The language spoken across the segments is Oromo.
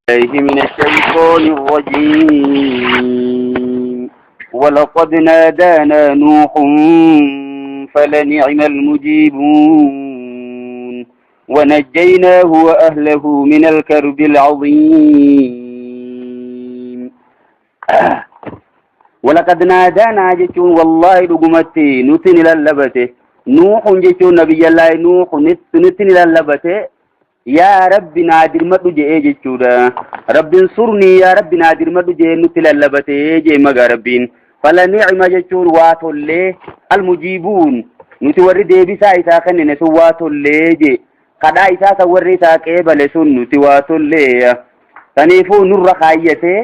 الله من الشيطان الرجيم. ولقد نادانا نوح فلنعم المجيبون ونجيناه وأهله من الكرب العظيم. ولقد نادانا جتون والله دقمتي نتن للبته نوح جتون نبي الله نوح نتن للبته Yaa Rabbi naa dirmadhu je'ee jechuudha. Rabbin surnii yaa Rabbi naa dirmadhu je'ee nutti lallabatee jee magaa Rabbiin. Fala ni'ima jechuun waa tollee almujiibuun nuti warri deebisaa isaa kennine sun waa tollee jee. Kadhaa isaa san warri isaa qeebale sun nuti waa tollee. Saniifuu nurra kaayyatee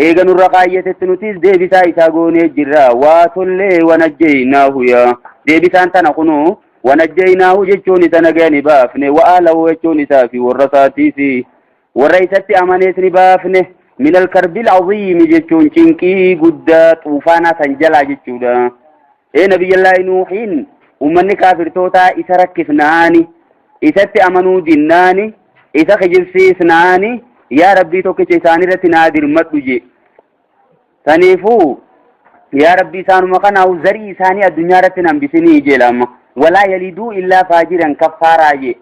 eega nurra kaayyatetti nutis deebisaa isaa goonee jirra. Waa tollee wanajjeynaahu yaa. Deebisaan tana kunoo Wanajjaynaahu jechuun isa nagaya ni baafne, wa ahlahu jechuun isaa fi warra isaatiisi warra isatti amanees ni baafne, min alkarbil aziimi jechuun cinqii guddaa xuufaanaa san jalaa jechuudha. Ee Nabiyyallaahi Nuuhiin ummanni kaafirtootaa isa rakkifnaani, isatti amanuu dinnaani, isa kijibsiisnaani, yaa Rabbii tokkicha isaanirratti naa dirmadhu jee. Saniifuu yaa Rabbi isaanuma kanaahu zarii isaanii addunyaa irratti hin hambisinii jeela amma. Walaa yaliduu illaa faajiran kaffaaraa jee.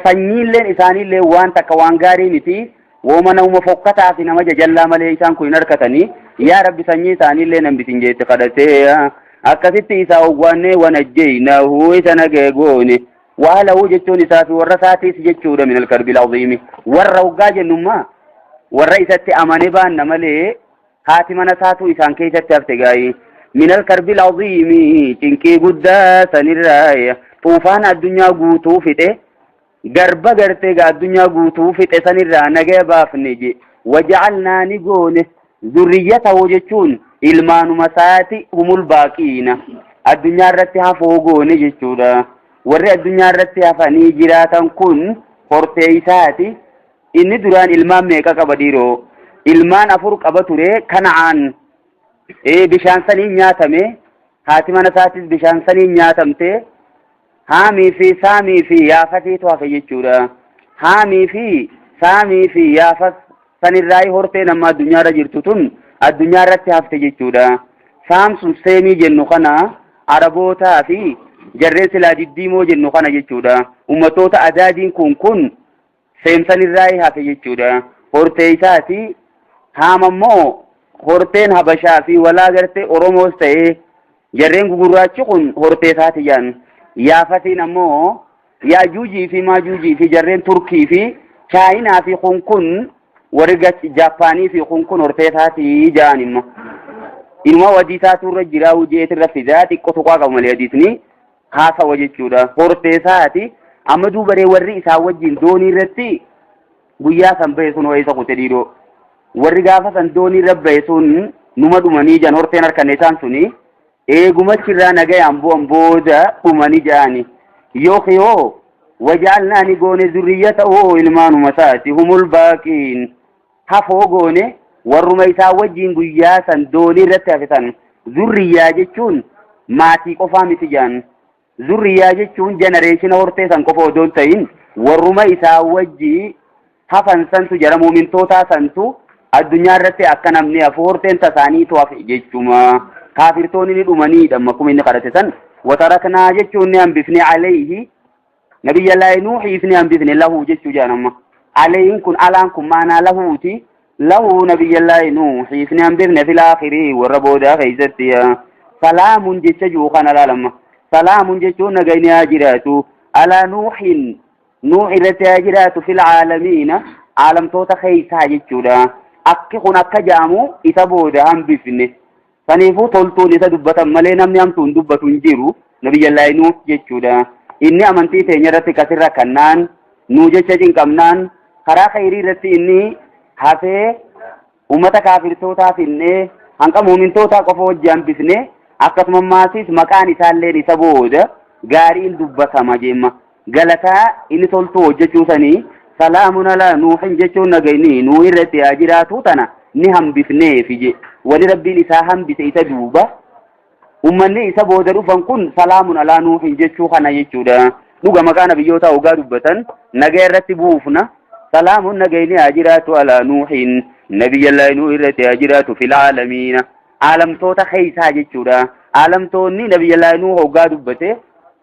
Sanyiilleen isaaniillee waan takka waan gaarii miti. Wooma namuma fokkataa fi nama jajallaa malee isaan kun hin harkatanii. Yaa Rabbi sanyii isaaniillee hin hambisin jeetti kadhatee. Akkasitti isaa owwaannee wanajjeynaahu isa nagee goone. Waalahu jechuun isaa fi warra isaatiis jechuudha min alkarbil aziimi. Warra hoggaa jennummaa warra isatti amane baanna malee haati mana isaatu isaan keessatti hafte gaayii. Min alkarbil aziimi cinqii guddaa sanirraa xuufaana addunyaa guutuu fixe garba gartee gaa addunyaa guutuu fixe sanirraa nagaya baafne je. Waja'alnaa ni goone zurriyyatahu jechuun ilmaanuma isaati humul baaqiina addunyaa irratti hafoo goone jechuudha. Warri addunyaa irratti hafanii jiraatan kun hortee isaati. Inni duraan ilmaan meeqa qaba dhiiroo? Ilmaan afur qaba ture Kana'aan bishaan saniin nyaatame. Haati mana isaatis bishaan saniin nyaatamte. Haamii fi Saamii fi Yaafatiitu hafe jechuudha. Haamii fi Saamii fi Yaafas sanirraayi horteen amma addunyaarra jirtu tun addunyaa irratti hafte jechuudha. Saam sun seemii jennu kana Arabootaa fi jarreen silaa diddiimoo jennu kana jechuudha. Ummatoota adaadiin kun seem sanirraayi hafe jechuudha. Hortee isaati. Haam ammoo horteen Habashaa fi walaa gartee Oromoos ta'ee jarreen gugurraachi kun hortee isaati jedhan. Yaafatiin ammoo Yaajuujii fi Maajuujii fi jarreen Turkii fi Chaayinaa fi kun warri Jaappaanii fi kun hortee isaati jedhan immoo. Inuma hadiisaatu irra jira hojii irra fidaa xiqqoo tuqaa qabu malee hadiisni haasawa jechuudha. Hortee isaati. Amma duubaree warri isaa wajjin doonii irratti guyyaa san bahe sun ho'eessa kute dhiiroo. Warri gaafa san doonii irra bahe sun numa dhumanii jan horteen harkanne isaan suni eegumachirraa nagayaan bu'an booda dhumanii ja'ani. Yookiin hoo waja'alnaa ni goone zurriyyatahu ilmaanuma isaati humul baaqiin hafoo goone warruma isaa wajjin guyyaa san doonii irratti hafe san. Zurriyyaa jechuun maatii qofaa miti ja'an. Zurriyyaa jechuun jenereeshina hortee san qofa odoo hin ta'in warruma isaa wajji hafan santu jara muumintootaa santu addunyaa irratti akka namni hafu horteen tasaaniitu hafe jechuma. Kaafirtoonni ni dhumaniidha amma akkuma inni kadhate san. Wataraknaa jechuun ni hambifne alayhi Nabiyyallaahi Nuuhiif ni hambifne lahu jechuu jedhan amma. Alayhiin kun alaan kun maanaa lahuuti. Lahu Nabiyyallaahi Nuuhiif ni hambifne fil aakhirii warra boodaa keessatti. Salaamun jecha jiru kana laalama. Salaamun jechuun nagayni haa jiraatu. Alaa Nuuhin Nuuh irratti haa jiraatu fil aalamiina aalamtoota keessaa jechuudha. Akki kun akka jaamu isa booda hambifne. Saniifuu toltuun isa dubbatan malee namni hamtuun dubbatu hin jiru. Nabiyyallaahi Nuuh jechuudha. Inni amantii teenya irratti kasirra kannaan nuu jecha cinqamnaan karaa khayrii irratti inni hafee ummata kaafirtootaa finnee hanqa muumintootaa qofa wajji hambifne akkasuma maasiis maqaan isaalleen isa booda gaariin dubbatama jeemma. Galataa inni toltuu hojjechuu sanii salaamun alaa nuuhin jechuun nagayni nuu irratti haa jiraatuu tana ni hambifneefi je. Wani Rabbiin isaa hambise isa duuba ummanni isa booda dhufan kun salaamun alaa nuuhin jechuu kana jechuudha. Dhuga maqaa nabiyyootaa hoggaa dubbatan nagaya irratti buufna. Salaamun nagayni haa jiraatu alaa Nuuhin nabiyyallaahi Nuuh irratti haa jiraatu fil aalamiina aalamtoota keeysaa jechuudha. Aalamtoonni nabiyyallaahi Nuuh hoggaa dubbate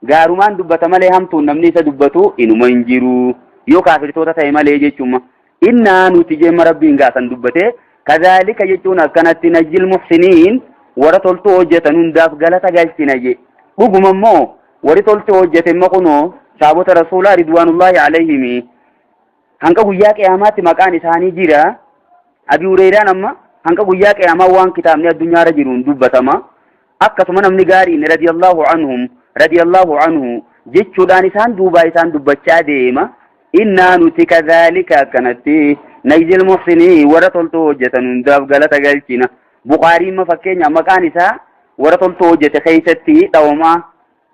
gaarumaan dubbata malee hamtuun namni isa dubbatu inuma hin jiru. Yoo kaafirtoota ta'e malee jechuuma. Innaa nuti jeemma rabbiin gaasan dubbate kazaalika jechuun akkanatti najjil muhsiniin warra toltuu hojjetan hundaaf galata galchina je. Dhuguma immoo warri toltuu hojjete immoo kunoo saabota rasuulaa ridwaanullaahi alayhimi hanga guyyaa qiyaamaatti maqaan isaanii jira. Abi Hureyraan amma hanga guyyaa qiyaamaa waan kitaabni addunyaarra jiruun dubbatama. Akkasuma namni gaariin radiyallahu anhum radiyallahu anhu jechuudhaan isaan duubaa isaan dubbachaa deema. Innaa nuti kadhaalika akkanatti najzil muhsinii warra toltuu hojjetan hundaaf galata galchina. Bukhaariin ma fakkeenya maqaan isaa warra toltuu hojjete keessatti dhawamaa.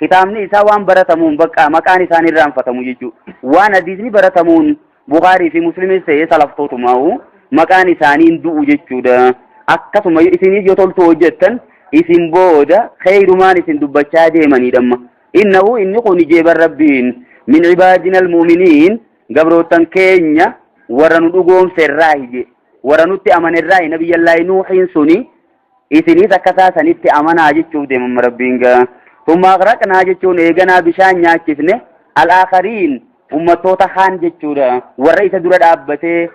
Kitaabni isaa waan baratamuun bakka maqaan isaan irraanfatamu jechuudha. Waan hadiisni baratamuun Bukhaarii fi Muslimis ta'ee salaftootumaa'u maqaan isaanii hin du'u jechuudha. Akkasuma isinis yoo toltuu hojjettan isin booda kheyrumaan isin dubbachaa deemaniidha amma. Innahu inni kun jeeban rabbiin min ibaadina almu'miniin gabroottan keenya warra nu dhugoomse irraahi je warra nutti amane irraahi nabiyyallaahi Nuuhiin suni isinis akka isaa sanitti amanaa jechuuf deemamma rabbiin gaa. Thumma aghraqnaa jechuun eeganaa bishaan nyaachifne al-aakhariin ummattoota kaan jechuudha. Warra isa dura dhaabbatee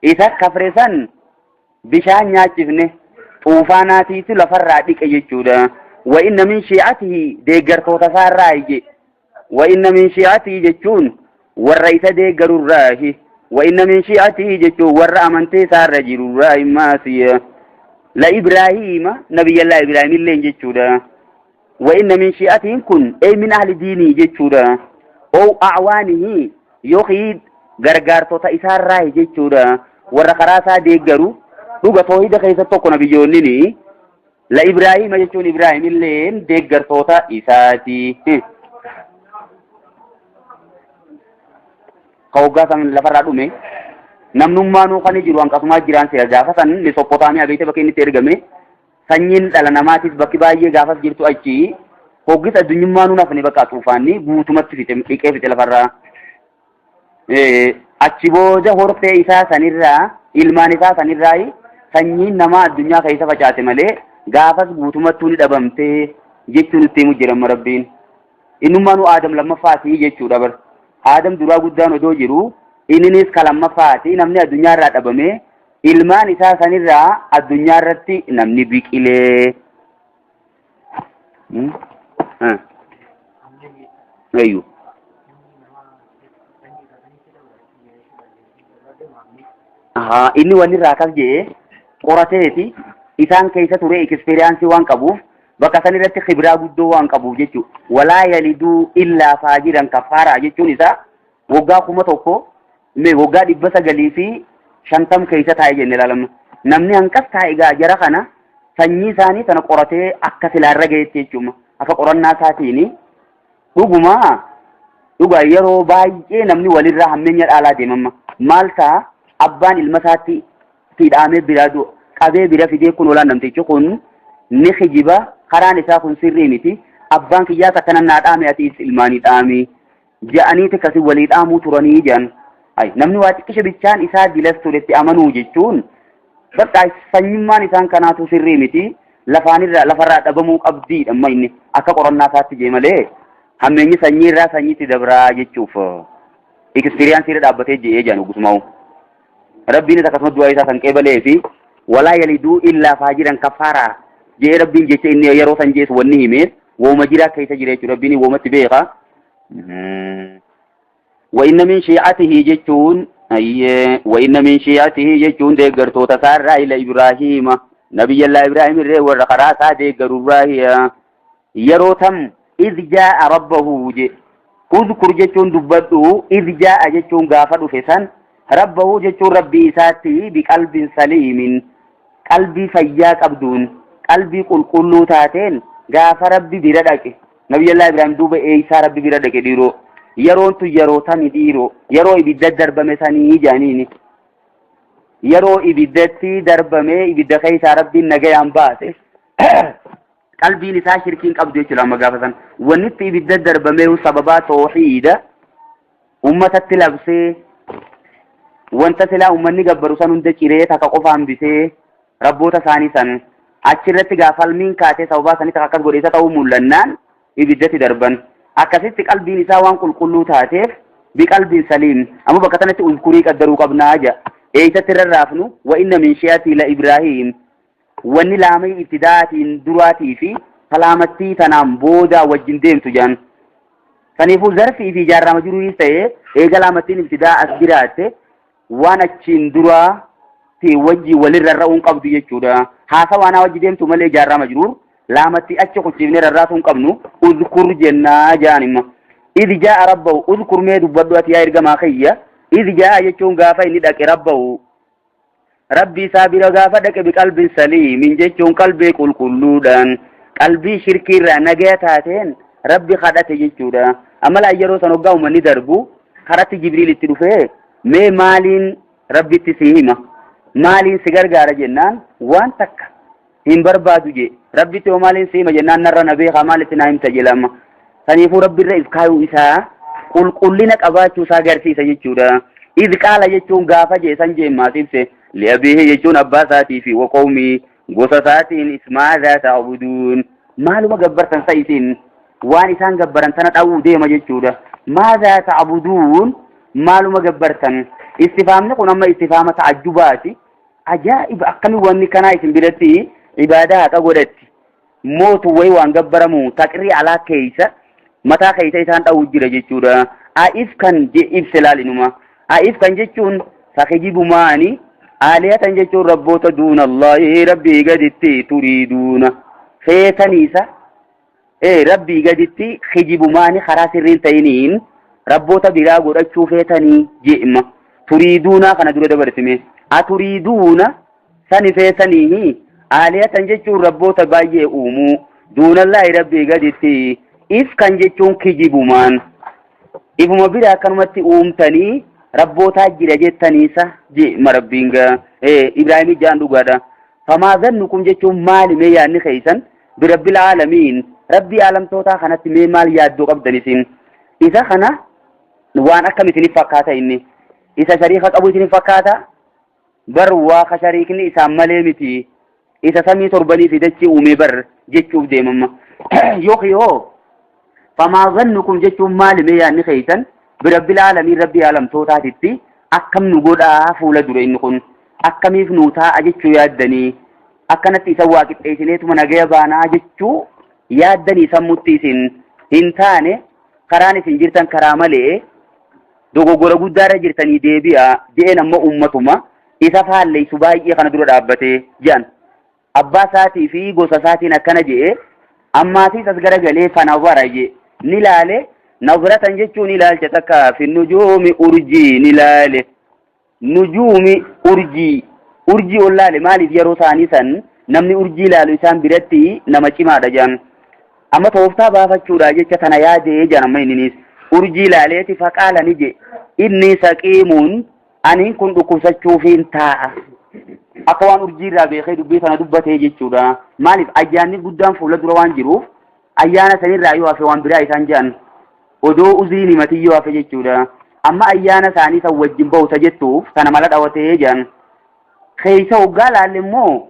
isa kafre san bishaan nyaachifne xuufaanaatiitu lafarraa dhiqe jechuudha. Wa inna min shi'atihi deeggartoota isaarraa ije. Wa inna min shi'atihi jechuun warra isa deeggarurraahi. Wa inna min shi'atihi jechuun warra amantee isaarra jirurraa immaasiya. La Ibraahiima nabiyyallaa Ibraahimilleen jechuudha. Wa inna min shi'atiin kun ay min ahli diinii jechuudha. Ow a'waanihi yookiin gargaartota isaarraahi jechuudha. Warra karaa isaa deeggaru dhuga toohida keessa tokko nabiyyoonnini. La Ibraahiima jechuun Ibraahim illeen deeggartoota isaati. Ka waggaa san lafarraa dhume namnummaanuu kan jiru hanqasumaa jiraan seera gaafa san Mesophotaamiyaa beekte bakki inni itti ergame sanyiin dhala namaatis bakki baay'ee gaafas jirtu achi hoggis addunyummaanuu nafni bakka xuufaanni guutumatti fixe dhiqee fixe lafarraa. Achi booda hortee isaa sanirraa ilmaan isaa sanirraa sanyiin namaa addunyaa keessa facaate malee gaafas guutumattuu ni dhabamte jechuu nutti himu jira amma rabbiin. Innummaanuu Aadam lammaffaati jechuudha bar. Aadam duraa guddaan odoo jiru inninis ka lammaffaati namni addunyaa irraa dhabame ilmaan isaa sanirraa addunyaa irratti namni biqilee. Ayyu. Ahaa, inni wanni irraa akkas jedhee qorateeti isaan keessa ture ekspiriyaansii waan qabuuf bakka san irratti khibraa guddoo waan qabuuf jechuudha. Walaa yaliduu illaa faajiran kaffaaraa jechuun isaa waggaa 1000 mee waggaa 950 keessa taa'e jenne ilaalama. Namni hanqas taa'e egaa jara kana sanyii isaanii tana qoratee akka silaarra gahetti jechuudha. Akka qorannaa isaatiini dhuguma dhugaa yeroo baay'ee namni walirraa hammeenya dhaalaa deemamma. Maal ta'a abbaan ilma isaatti hidhaamee biraa du'a qabee bira fidee kun olaan namtichi kun ni kijiba karaan isaa kun sirrii miti abbaan kiyyaas akkana naa dhaame ati ilmaanii dhaami ja'aniiti akkasii walii dhaamuu turanii jedhan. Ay, namni waa xiqqisha bichaan isaa dilas turetti amanuu jechuun bakka sanyummaan isaan kanaatu sirrii miti lafaanirraa lafarraa dhabamuu qabdiidha amma inni akka qorannaa isaatti jee malee hammeenyi sanyiirraa sanyiitti dabraa jechuuf ekspiriyaansii irra dhaabbatee je'ee jedhan ogusumaa'u. Rabbiinis akkasuma du'aa isaa san qeebalee fi walaa yaliduu illaa faajiran kaffaaraa je'ee rabbiin jecha inni yeroo san jees wanni himeef wooma jiraa keessa jira jechuudha rabbiin woomatti beeka. Wa inna min shiicatihi jechuun ayyee wa inna min shiicatihi jechuun deeggartoota isaarraa ila Ibraahiima nabiyyallaa Ibraahim irree warra karaa isaa deeggarurraa yeroo tam idh jaa'a rabbahu je udkur jechuun dubbadhu idh jaa'a jechuun gaafa dhufe san rabbahu jechuun rabbii isaatti biqalbin saliimin qalbii fayyaa qabduun qalbii qulqulluu taateen gaafa rabbi bira dhaqe nabiyyallaa ibraahim duuba eeysaa rabbi bira dhaqe dhiiroo yeroon tun yeroo tami dhiiroo yeroo ibidda darbame sanii jaaniini yeroo ibiddatti darbamee ibidda keessaa rabbiin nagayaan baase qalbiin isaa shirkiin qabdu jechuudha amma gaafa san wanni itti ibidda darbameehu sababaa toohiida ummatatti labsee Wanta silaa ummanni gabbaru san hunda ciree takka qofa hambisee rabboota isaanii san achirratti gaa falmiin kaatee sababaa sanitti akkas godhe isa ta'uu mul'annaan ibiddatti darban. Akkasitti qalbiin isaa waan qulqulluu taateef biqalbiin saliim. Amma bakka tanatti uzkurii qaddaruu qabnaa jedha. Eeysatti rarraafnu wa inna min shi'atii la Ibraahiim. Wanni laamii ibtidaatiin duraatii fi kalaamattii tanaan boodaa wajjin deemtu jedhan. Saniifuu zarfii fi jaarraa majruuriis ta'ee eega laamattiin ibtidaa as jiraatte waan achiin duraa ti wajji walirra rarra'uu hin qabdu jechuudha. Haasawaa naa wajji deemtu malee jaarraa majruur laamatti achi kuchiifnee rarraasuu hin qabnu uzkur jennaa jaan imma. Idh jaa'a rabbahu uzkur mee dubbadhu ati yaa ergamaa kiyya. Idh jaa'a jechuun gaafa inni dhaqe rabbahu Rabbi isaa bira gaafa dhaqe biqalbin saliimin jechuun qalbii qulqulluudhaan qalbii shirkii irraa nagaya taateen Rabbi kadhate jechuudha. Amala yeroo san hoggaa uummanni darbu karatti Jibriil itti dhufee mee maaliin Rabbitti si hima maaliin si gargaara jennaan waan takka hin barbaadu jee Rabbitti hoo maaliin si hima jennaan narra na beekaa maalitti naa himta jedhama. Saniifuu Rabbi irra if kaayuu isaa qulqullina qabaachuu isaa agarsiisa jechuudha. Idh qaala jechuun gaafa jee san jeen maas ibse li'abiihi jechuun abbaa isaatii fi waqawmii gosa isaatiin ismaadhaa ta'buduun maaluma gabbartan sa isin waan isaan gabbaran tana dha'uu deema jechuudha. Maadhaa ta'buduun maaluma gabbartan istifaamni kun amma istifaama ta'ajjubaati. Ajaa'iba akkami wanni kanaa isin biratti ibaadaa haqa godhatti. Mootu wayi waan gabbaramu taqrii alaa keeysa mataa keeysa isaan dha'uu jira jechuudha. A'if kan ibse laalinuma. A'if kan jechuun sakijibumaani aaliyatan jechuun rabboota duuna Allahi rabbii gaditti turiiduuna. Feetaniisa ee rabbii gaditti kijibumaani karaa sirriin ta'iniin rabboota biraa godhachuu feetanii je'ma. Turiiduunaa kana dura dabarsime. Aturiiduuna sani feetaniihi aaliyatan jechuun rabboota baay'ee uumuu duunallaahi rabbii gaditti if kan jechuun kijibumaan ifuma bira akkanumatti uumtanii rabbootaa jira jettaniisa je'ma rabbiin gaa Ibraahimii jaan dhugaadha. Famaa zannukum jechuun maali mee yaadni keessan birabbil aalamiin rabbii aalamtootaa kanatti mee maal yaaddoo qabdan isin isa kana waan akkam isiniif fakkaata inni isa shariika qabu isiniif fakkaata bar waa ka shariikni isaan malee miti isa samii torbanii fi dachii uumee bar jechuuf deemamma yookiin hoo famaa zannukum jechuun maali mee yaadni keessan birabbil aalamiin rabbii aalamtootaatitti akkam nu godhaa fuula dura inni kun akkamiif nuu taa'a jechuu yaaddanii akkanatti isa waa qixxeessineetuma nagaya baanaa jechuu yaaddanii sammutti isin hin taane karaan isin jirtan karaa malee dogoggora guddaarra jirtanii deebi'a je'een amma ummatuma isa faalleessu baay'ee kana dura dhaabbatee je'an. Abbaa isaatii fi gosa isaatiin akkana je'e ammaafis as garagalee fanawara je ni laale nazratan jechuun ilaalcha takka fi nujuumi urjii ni laale nujuumi urjii urjii ol laale maaliif yeroo isaanii san namni urjii laalu isaan biratti nama cimaadha jedhan amma tooftaa baafachuudha jecha tana yaadee jedhan amma inninis urjii laaleeti faqaala ni je inni saqiimuun aniin kun dhukkubsachuufiin taa'a akka waan urjii irraa beekee dubbii tana dubbatee jechuudha maaliif ayyaanni guddaan fuula dura waan jiruuf ayyaana sanirraa yoo hafe waan biraa isaan jedhan odoo uzriin himatin yoo hafe jechuudha. Amma ayyaana isaanii san wajjin bahu ta jettuuf tana mala dhawatee jedhan. Keessa hoggaa laalle immoo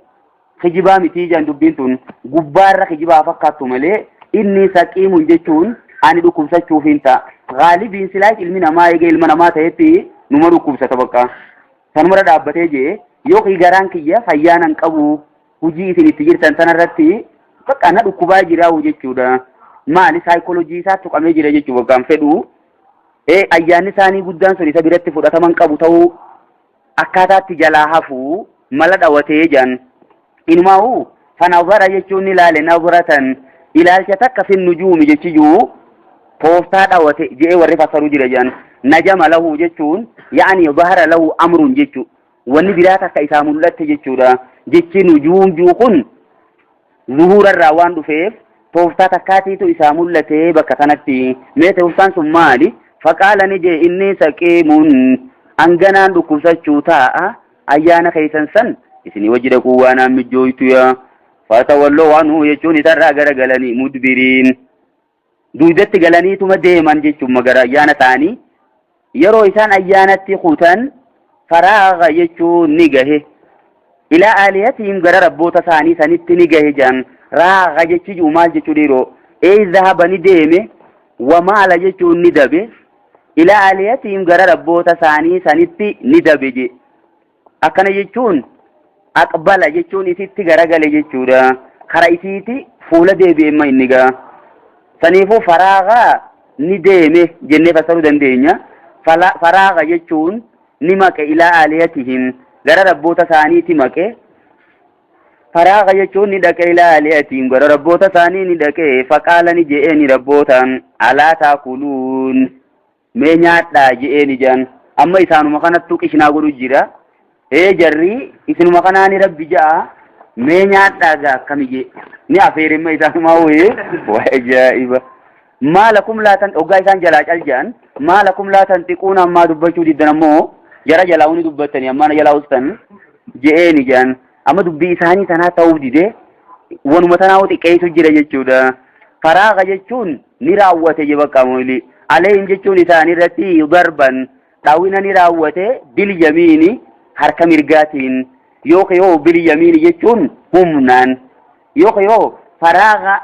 kijibaa mitii jedhan dubbiin tun gubbaarra kijibaa fakkaattu malee inni saqiimun jechuun ani dhukkubsachuuf hin ta'a. Gaalibiin silaa ilmi namaa eega ilma namaa ta'etti numa dhukkubsata bakka. Sanumarra dhaabbatee jee yookiin garaan kiyya fayyaa nan qabu hujii isin itti jirtan tanarratti bakka na dhukkubaa jira jechuudha. Maali saayikoolojii isaa tuqamee jira jechuudha bakka hin fedhu. Ayyaanni isaanii guddaan sun isa biratti fudhataman qabu ta'uu akkaataatti jalaa hafu mala dhawatee jedhan. Inumaa'u fanazara jechuun ni ilaale nazratan ilaalcha takka fin nujuumi jechi jiru tooftaa dhawate je'ee warri fassaruu jira jedhan. Najama lahu jechuun yaani zahara lahu amrun jechuudha. Wanni biraa takka isaa mul'atte jechuudha. Jechi nujuum jiru kun zuhuura irraa waan dhufeef tooftaa takkaatiitu isaa mul'ate bakka kanatti. Mee tooftaan sun maali? Faqaala ni jee inni saqiimuun anganaan dhukkubsachuu taa'a ayyaana keessan san isinii wajji dhaquu waan aan mijjooytu yaa. Fatawalloo anhu jechuun isarraa garagalanii mudbiriin. Duudatti galaniituma deeman jechuun magara ayyaana isaanii yeroo isaan ayyaanatti kutan Faraaga jechuun ni gahe. Ilaa aalihatihim gara rabboota isaanii sanitti ni gahe jedhan. Raaga jechi ji'u maal jechuu dhiiroo? Ee zahaba ni deeme, wamaala jechuun ni dabe. Ilaa aalihatihim gara rabboota isaanii sanitti ni dabe je. Akkana jechuun aqbala jechuun isitti garagale jechuudha. Kara isiiti fuula deebi'e imma inni gaa. Saniifuu faraagaa ni deeme jennee fassaruu dandeenya. Faraaga jechuun ni maqe ilaa aaliyatihim gara rabboota isaaniiti maqe. Faraaga jechuun ni dhaqe ilaa aaliyatihim gara rabboota isaanii ni dhaqe faqaala ni je'eeni rabbootaan alaa taakuluun mee nyaadhaa je'eeni jedhan. Amma isaanuma kanattuu qishinaa godhu jira. Ee jarri isinuma kanaani rabbi ja'a mee nyaadhaa gaa akkami jee ni afeerimma isaanumaa wayee waa ajaa'iba. Maa lakum laa tan hoggaa isaan jalaa cal ja'an maa lakum laa tanxiquun ammaa dubbachuu diddan ammoo jara jalaa ni dubbattanii ammaa na jalaa ustan je'eeni ja'an amma dubbii isaanii tanaa ta'uu dide wanuma tanaa xiqqeessu jira jechuudha. Faraaga jechuun ni raawwate je bakka moyli alayhim jechuun isaanii irratti darban dhawina ni raawwate bil yamiini harka mirgaatiin yookiin yoo bil yamiini jechuun humnaan yookiin yoo faraaga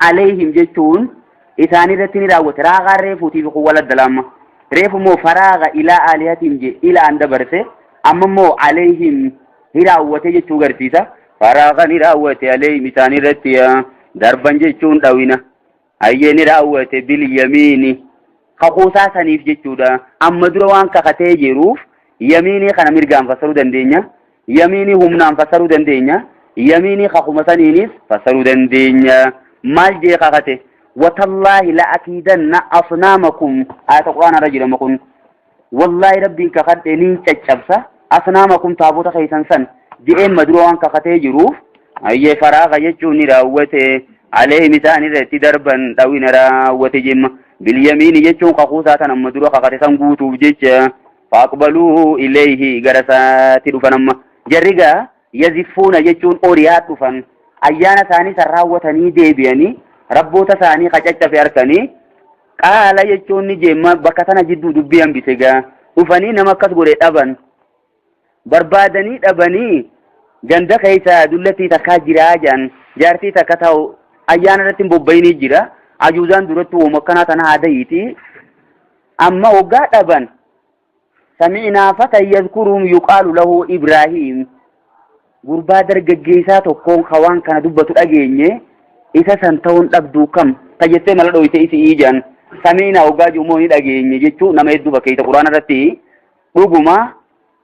alayhim jechuun isaan irratti ni raawwate raagaa reefuutiif kun wal adda laama reefu immoo faraaga ilaa aalihatiin je ilaan dabarse amma immoo alayhim ni raawwate jechuu garsiisa faraaga ni raawwate alayhim isaan irratti darban jechuun dhawina Hayyee ni raawwate bil yamiini kakuusaa saniif jechuudha. Amma dura waan kakatee jiruuf yamiinii kana mirgaan fassaruu dandeenya. Yamiinii humnaan fassaruu dandeenya. Yamiinii kakuma saniinis fassaruu dandeenya. Maal jee kakate? Watallaahi la akiidanna asnaamakum ayata quraana irra jedhama kun. Wallaahi rabbiin kakadhe niin caccabsa asnaamakum taabota keessan san je'een madura waan kakatee jiruuf ayyee faraaqa jechuun ni raawwate aleehim isaan irratti darban dhawina raawwate jemma bilyamiini jechuun kakuusaa tan amma dura kakate san guutuuf jecha faaqbaluu ileeyhi gara isaatti dhufan amma jarri gaa yaziffuuna jechuun oriyaa dhufan ayyaana isaanii san raawwatanii deebi'anii rabboota isaanii ka caccabe harkanii Qaala jechuun ni jeemma bakka tana jidduu dubbii hambise gaa. Dhufanii nama akkas godhe dhaban. Barbaadanii dhabanii ganda keessa dullattii takkaa jiraa jedhan jaartii takka ta'u ayyaana irratti hin bobba'inii jira. Ajuuzaan duratti wooma akkanaa tana haadayiiti. Amma waggaa dhaban sami'naa fatan yadhkuruhum yuqaalu lahu Ibraahiim gurbaa dargaggeessaa tokkoon ka waan kana dubbatu dhageenye isa san ta'uun dhabduu kam ta jettee mala dhoyte isi iijan sami'naa waggaa ji'umoo ni dhageenye jechuu nama hedduu bakkeessa quraana irratti dhuguma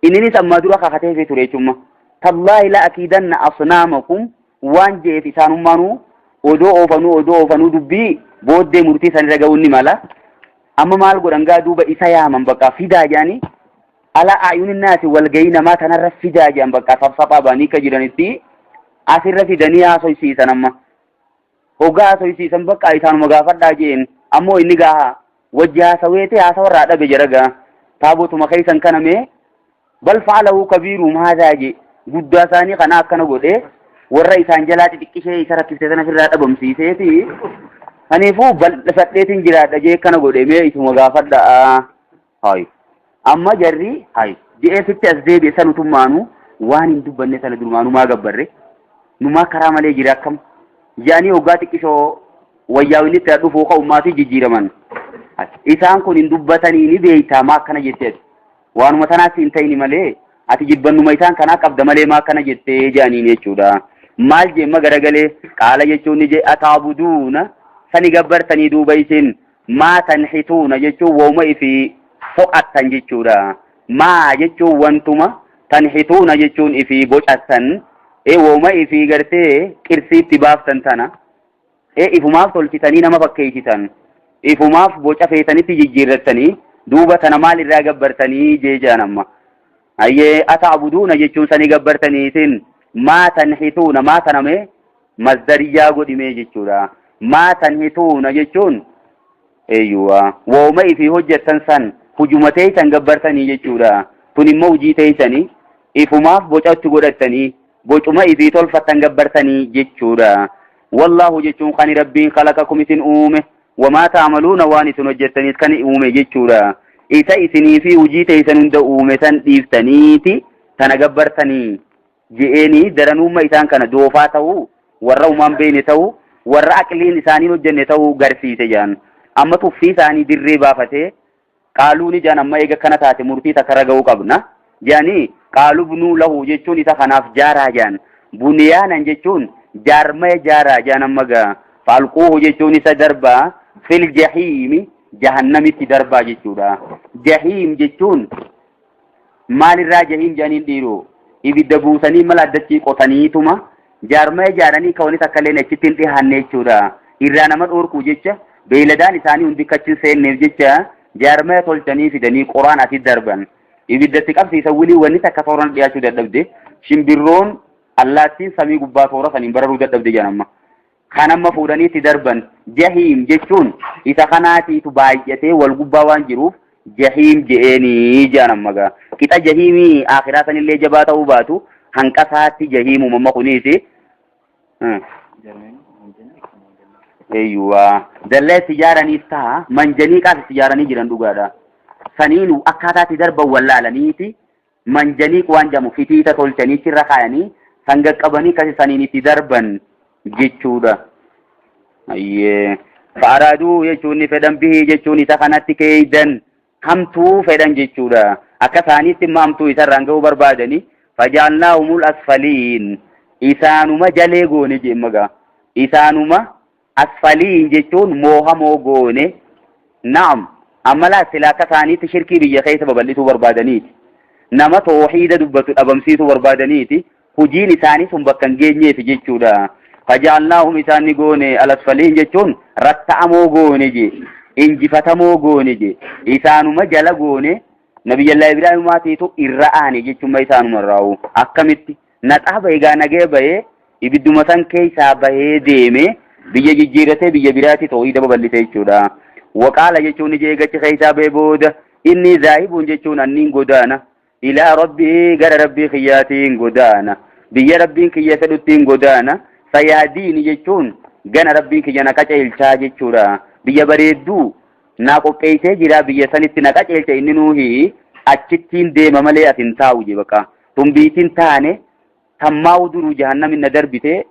inninis ammaa dura kakateefii ture jechuudha. Tallaahi la akiidanna asnaamakum waan je'eef isaanummaanuu odoo oofanuu odoo oofanuu dubbii booddee murtii sanirra ga'uun ni mala. Amma maal godhan gaa duuba isa yaaman bakka fidaa jedhanii ala ayuninnaasi walgahii namaa tanarra fidaa jedhan bakka safsafaa ba'anii akka jiranitti asirra fidanii haasoysiisan amma. Hoggaa haasoysiisan bakka isaanuma gaafadhaa jeen ammoo inni gaa wajji haasaweete haasawarraa dhabe jara gaa taabotuma keessan kana mee bal fa'alahu kabiiruhum haadhaa jee guddaa isaanii kana akkana godhe warra isaan jalaa xixiqqishee isa rakkifte sana ofirraa dhabamsiiseeti kaniifuu bal'ifadheetiin jiraadha jee akkana godhe mee isuma gaafadha hayi amma jarri hayi je'ee sitti as deebi'e sanutummaanu waan hin dubbanne sana durumaanu maa gabbarre numaa karaa malee jira akkam jedhanii hoggaa xiqqishoo wayyaawinni itti dhufuu ka'ummaatii jijjiiraman isaan kun hin dubbatanii ni beeytaa maa akkana jettee Waanuma tanaatti hin ta'ini malee ati jibbannuma isaan kanaa qabda malee maa akkana jettee jedhaniin jechuudha. Maal jeemma garagalee qaala jechuun ni jee ataabuduuna sani gabbartanii duuba isin maa tanhituuna jechuun wooma ifii foqattan jechuudha. Maa jechuun wantuma tanhituuna jechuun ifii bocattan ee wooma ifii gartee qirsiitti baaftan tana ee ifumaaf tolchitanii nama fakkeessitan ifumaaf boca feetanitti jijjiirrattanii duuba tana maal irraa gabbartanii jee jedhan amma hayyee ata'buduuna jechuun sanii gabbartanii isin maa tanhituuna maa tana mee masdariyyaa godhimee jechuudha maa tanhituuna jechuun eeyyuwa wooma ifii hojjettan san hujuma teeysan gabbartanii jechuudha tun immoo hujii teeysanii ifumaaf bocatti godhattanii bocuma ifii tolfattan gabbartanii jechuudha. Wallaahu jechuun kan Rabbiin kalaqakum isin uume wamaa ta'amaluuna waan isin hojjettanis kan uume jechuudha. Isa isinii fi hujii teeysan hunda uume san dhiiftaniiti tana gabbartanii je'eenii daranuumma isaan kana doofaa ta'uu, warra umaan beeyne ta'uu, warra aqliin isaaniin hojjenne ta'uu garsiise jedhan. Amma tuffii isaanii dirree baafatee qaaluu ni jedhan. Amma eega kana taate murtii takka irra ga'uu qabna jedhanii, qaaluu bunuu lahu jechuun isa kanaaf jaaraa jedhan. Buniyaanan jechuun jaarmaya jaaraa jedhan. Amma gaa faalquuhu jechuun isa darbaa, fil jahiimi, jahannamitti darbaa jechuudha. Jahiim jechuun maalirraa jahiim jedhaniin dhiiroo? Ibidda buusanii mala addachii qotaniituma jaarmaya jaaranii ka wani takka illee achitti hin dhihaanne jechuudha. Irraa nama dhoorkuu jecha, beeyladaan isaanii hundi akka achi hin seenneef jecha jaarmaya tolchanii fidanii qoraan asi darban. Ibiddatti qabsiisa wilii wanni takka tooraan dhiyaachuu dadhabde. Shimbirroon allaattiin samii gubbaa toora saniin bararuu dadhabde jedhan amma. Kan amma fuudhanii itti darban jahiim jechuun isa kanaatiitu baay'atee wal gubbaa waan jiruuf jahiim je'eenii jedhan amma gaa. Qixa jahiimii akhiraa sanillee jabaa ta'uu baatu hanqasaatti jahiimuma amma kuniisi. Eeyyuwaa. Dallaa itti ijaaraniif ta'a, manjaniiqaas itti ijaaranii jiran dhugaadha. Saniin akkaataa itti darban wallaalaniiti manjaniiq waan jedhamu fitiita tolchanii achirra kaayanii san qaqqabanii kasi saniin itti darban jechuudha. Ayyee. Fa'araaduu jechuun ni fedhan, bihii jechuun isa kanatti keeydan hamtuu fedhan jechuudha. Akka isaaniitti immoo hamtuu isarraan ga'uu barbaadanii, fajaalnaahumul asfaliin, isaanuma jalee goone jee magaa. Isaanuma asfaliin jechuun moohamoo goone. Naam, amma laa sila akka isaaniitti shirkii biyya keessa babal'isuu barbaadaniiti. Nama toohiida dubbatu dhabamsiisuu barbaadaniiti. Hojiin isaanii sun bakka hin geenyeef jechuudha. Fajaalnaahum isaan ni goone, alasfaliin jechuun ratta'amoo goone je, injifatamoo goone je, isaanuma jala goone. Nabiyyallaa Ibraahimaatiitu irra aane jechuun isaanuma irraa'u. Akkamitti? Naxaa bahee gaa nagee bahee ibidduma san keessaa bahee deeme, biyya jijjiiratee biyya biraatti toohida babal'ise jechuudha. Waqaala jechuun ni jeegachi keessaa bahee booda, inni zaahibuun jechuun anniin godaana. Ilaa rabbii, gara rabbii kiyyaatiin godaana. Biyya rabbiin kiyya fedhuttiin godaana. Sayaadiini jechuun gana rabbiin kiyya na qaceelchaa jechuudha. Biyya bareedduu naa qopheessee jira, biyya sanitti na qaceelcha inni nuuhi, achittiin deema malee as hin taa'u je bakka. Tun biitiin taane tammaa'u duruu jahannamin na darbite,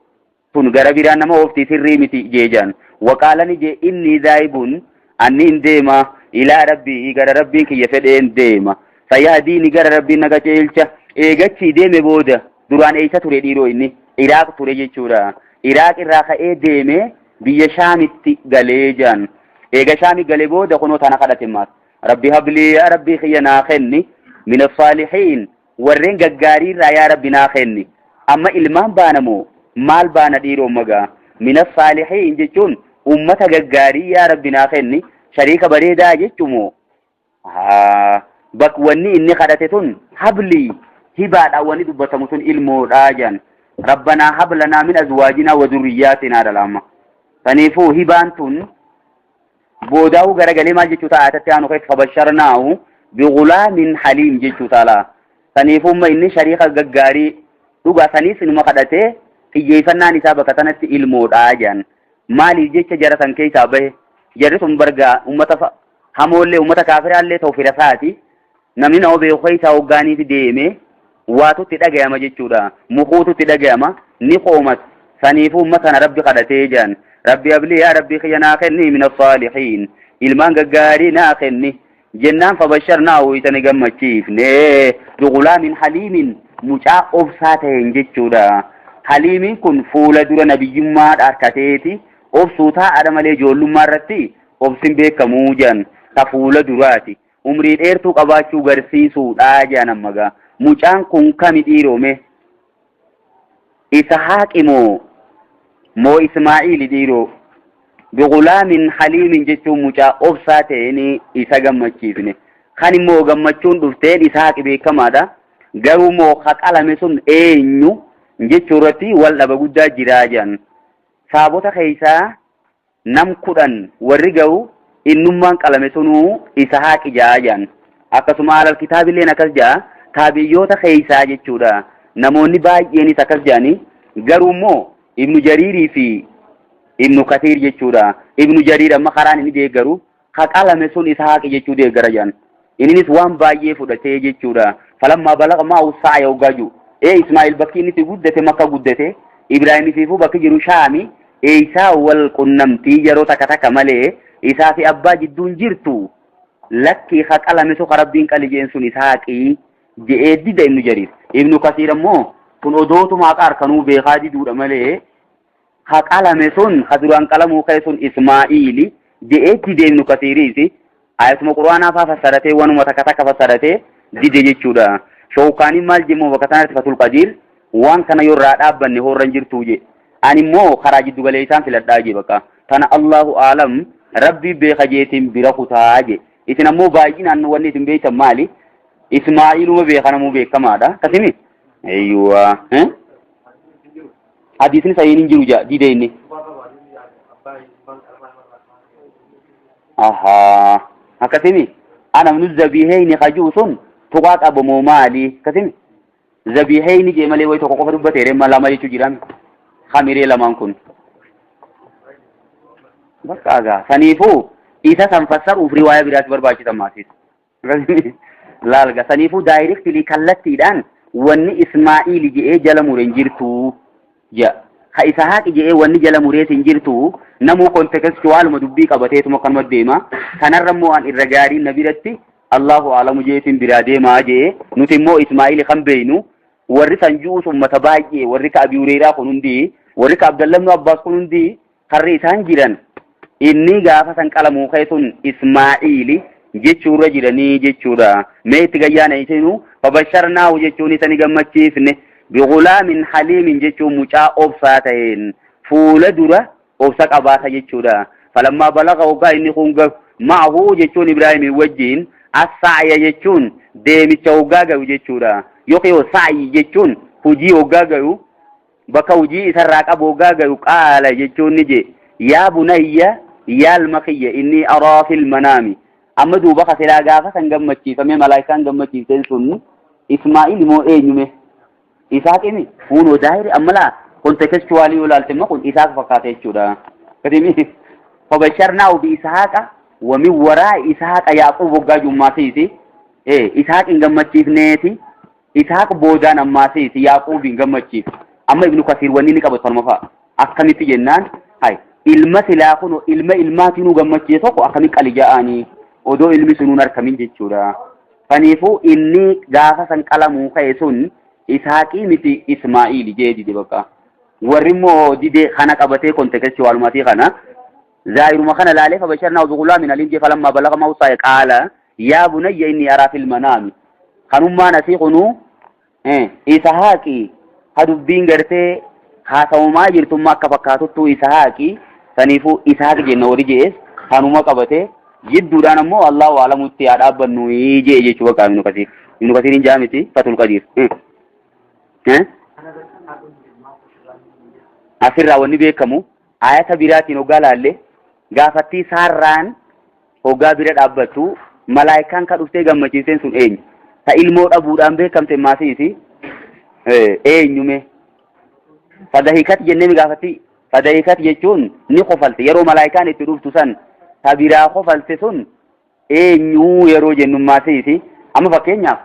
tun gara biraa nama oofti, sirrii miti jeejaan. Waqaalani je, inni zaayibun, anni hin deema, ilaa rabbii, gara rabbiin kiyya fedheen deema. Sayaadiini, gara rabbiin na qaceelcha. Eegachii deeme booda duraan eessa ture dhiiroo? Inni Iraaq ture jechuudha. Iraaq irraa ka'ee deeme biyya Shaamitti galee jaan. Eega Shaami galee booda kunoo tana kadhate maas. Rabbi hablii, yaa rabbii kiyya naa kenni, min saalihiin, warreen gaggaarii irraa yaa rabbi naa kenni. Amma ilmaan baana moo maal baana dhiiroo magaa? Min saalihiin jechuun ummata gaggaarii yaa rabbi naa kenni, shariika bareedaa jechumoo. Bak wanni inni kadhate tun hablii hibaadhaan wanni dubbatamu tun ilmoodhaa jedhan. Rabbanaa hablanaa min azwaajinaa wa dhurriyyaatinaa dhalaama. Saniifuu hibaan tun boodaa'uu garagalee maal jechuu ta'a? Ayatatti aanu keessa fabasharnaahu bigulaamin haliim jechuu taala. Saniifuu umma inni shariika gaggaarii dhugaa saniis inuma kadhatee, xiyyeeffannaan isaa bakka sanatti ilmoodhaa jedhan. Maaliif jecha jara san keessaa bahe? Jarri sun bargaa ummata hamoollee, ummata kaafiraallee ta'u fira isaati. Namni nama beeku keessaa hoggaaniif deeme waatutti dhagayama jechuudha. Mukuututti dhagayama, ni qoomat. Saniifuu ummata kana rabbi kadhatee jedhan. Rabbi hablii, yaa rabbii kiyya naa kenni, min assaalihiin, ilmaan gaggaarii naa kenni jennaan, fabasharnaahu, isa ni gammachiifne, bigulaamin haliimin, mucaa obsaa ta'een jechuudha. Haliimiin kun fuula dura nabiyyummaa harkateeti obsuu taa'aadha malee ijoollummaa irratti obsin beekamuu jedhan, ta fuula duraati. Umrii dheertuu qabaachuu garsiisuudha jedhan amma gaa. Mucaan kun kami dhiiroome? Isahaaqi moo Ismaa'iili dhiiroo? Bigulaamin haliimin jechuun mucaa obsaa ta'een isa gammachiifne. Kan immoo gammachuun dhufteen Isahaaqi beekamaadha. Garuu moo ka qalame sun eenyu jechuu irratti wal dhaba guddaa jiraa jedhan. Saabota keessaa nam 10 warri ga'u innummaan qalame sunuu Isahaaqi ja'a jedhan. Akkasuma alal kitaabilleen akkas ja'a, taabiyyoota keessaa jechuudha. Namoonni baay'eenis akkas jedhani, garuu immoo Ibnu Jariirii fi Ibnu Kasiir jechuudha. Ibnu Jariir amma karaan inni deeggaru ka qalame sun Isahaaqi jechuu deeggara jedhan. Inninis waan baay'ee fudhatee jechuudha. Falammaa balaga ma'ahu sa'ya hoggaa jiru. Ee Ismaa'il bakki inni itti guddate Makka guddate. Ibraahim ifiifuu bakki jiru Shaami. Eeysaa wal qunnamtii yeroo takka takka malee isaa fi abbaa jidduun jirtu. Lakkii ka qalame sun ka Rabbiin qali jeen sun Ishaaqii je'ee dida Ibnu Jariir. Ibnu Kasiir ammoo kun odootuma haqa harkanuu beekaa diduudha malee ka qalame sun ka duraan qalamuu ka'e sun Ismaa'iili je'ee dide Ibnu Kasiiriisi. Ayatuma Qur'aanaa faa fassaratee wanuma takka takka fassaratee dide jechuudha. Shawkaaniin maal jemmoo bakka tanatti Fatul Qadiir waan kana yoo irraa dhaabbanne hoorra hin jirtuu je. Ani immoo karaa jiddu galeessaan filadhaa je bakka. Tana Allahu aalam Rabbii beeka jeetiin bira kutaa je. Isin ammoo baay'inaan wanni isin beektan maali? Ismaa'iiluma beeka namuu beekamaadha. Akkasimi? Eeyyuwa. Hadiisni sahiin hin jiru jaa dide inni. Ahaa. Akkasimi? Ana ibnu zabiiheyni kajuu sun tuqaa qabu moo maali? Akkasimi? Zabiiheyni jee malee wayi tokko qofa dubbateere ma lama jechuu jiraami. Kamiree lamaan kun. Bakka gaa saniifuu isa san fassaruuf riwaaya biraas barbaachisa maasiis. Laalga saniifuu daayirektilii kallattiidhaan wanni Ismaa'iili je'ee jala mure hin jirtu jedha. Ka Isahaaqi je'ee wanni jala murees hin jirtu namuu kontekstuwaaluma dubbii qabateetuma akkanuma deema. Kanarra immoo an irra gaariin na biratti Allahu aalamu jeetiin biraa deemaa je'ee nuti immoo Ismaa'iili kan beeynu warri san ju'us ummata baay'ee warri ka Abii Hureyraa kun hundi warri ka Abdallah ibn Abbaas kun hundi karri isaan jiran inni gaafa san qalamuu ka'e sun Ismaa'iili jechuurra jiranii jechuudha. Mee itti gayyaana isinu fabasharnaahu jechuun isa ni gammachiifne bigulaamin haliimin jechuun mucaa obsaa ta'een fuula dura obsa qabaata jechuudha. Falammaa balaga hoggaa inni kun gahu ma'ahu jechuun Ibraahimiin wajjiin as-sa'ya jechuun deemicha hoggaa gahu jechuudha. Yookiin sa'yi jechuun hojii hoggaa gahu bakka hujii isarraa qabu hoggaa gayu qaala jechuun ni jee yaa bunayya yaa ilma kiyya inni araa fil manaami amma duuba ka silaa gaafa san gammachiifame malaayikaan gammachiifteen sun ismaa'il moo eenyume isaaqimi kunoo daahiri amma laa kontekstuwaalii yoo ilaalte immoo kun isaaq fakkaata jechuudha katimi fabasharnaahu bi isaaqa wa min waraa isaaqa yaaqub hoggaa jummaasiisi isaaq hin gammachiifneeti Ishaaq boodaan ammaasiis Yaaquubiin gammachiise. Amma Ibnu Kasiir wanni inni qabatu kanuma fa'a. Akkamitti jennaan hay ilma silaa kun ilma ilmaatinuu gammachiise tokko akkamitti qali ja'aanii odoo ilmi sunuun arkamin jechuudha. Kaniifuu inni gaafa san qalamuu ka'e sun Ishaaqii miti Ismaa'iili jee dide bakka. Warri immoo dide kana qabatee kontekestii waalumatii kana zaahiruma kana laalee fabasharnaa bigulaamin aliim jee falammaa balaga mawsaa qaala Yaa bunayya inni araa fil manaami. Kanummaan asii kunuu Isahaaqi ha dubbiin gartee haasawamaa jirtummaa akka fakkaatuttuu Isahaaqi saniifuu Isahaaq jenna warri je'es kanuma qabate jidduudhaan ammoo Allahu aalamutti haa dhaabbannu je'e jechuu bakka Ibnu Kasiir. Ibnu Kasiir hin ja'a miti Fatul Qadiir. Asirraa wanni beekamu ayata biraatiin hoggaa laalle gaafattii saarraan hoggaa bira dhaabbattu malaayikaan ka dhuftee gammachiisteen sun eenyu? Ta ilmoo dhabuudhaan beekamte maasiisi eenyu mee? Fadahikat jennee mi gaafatti? Fadahikat jechuun ni kofalte yeroo malaayikaan itti dhuftu san ta biraa kofalte sun eenyu yeroo jennu maasiisi. Amma fakkeenyaaf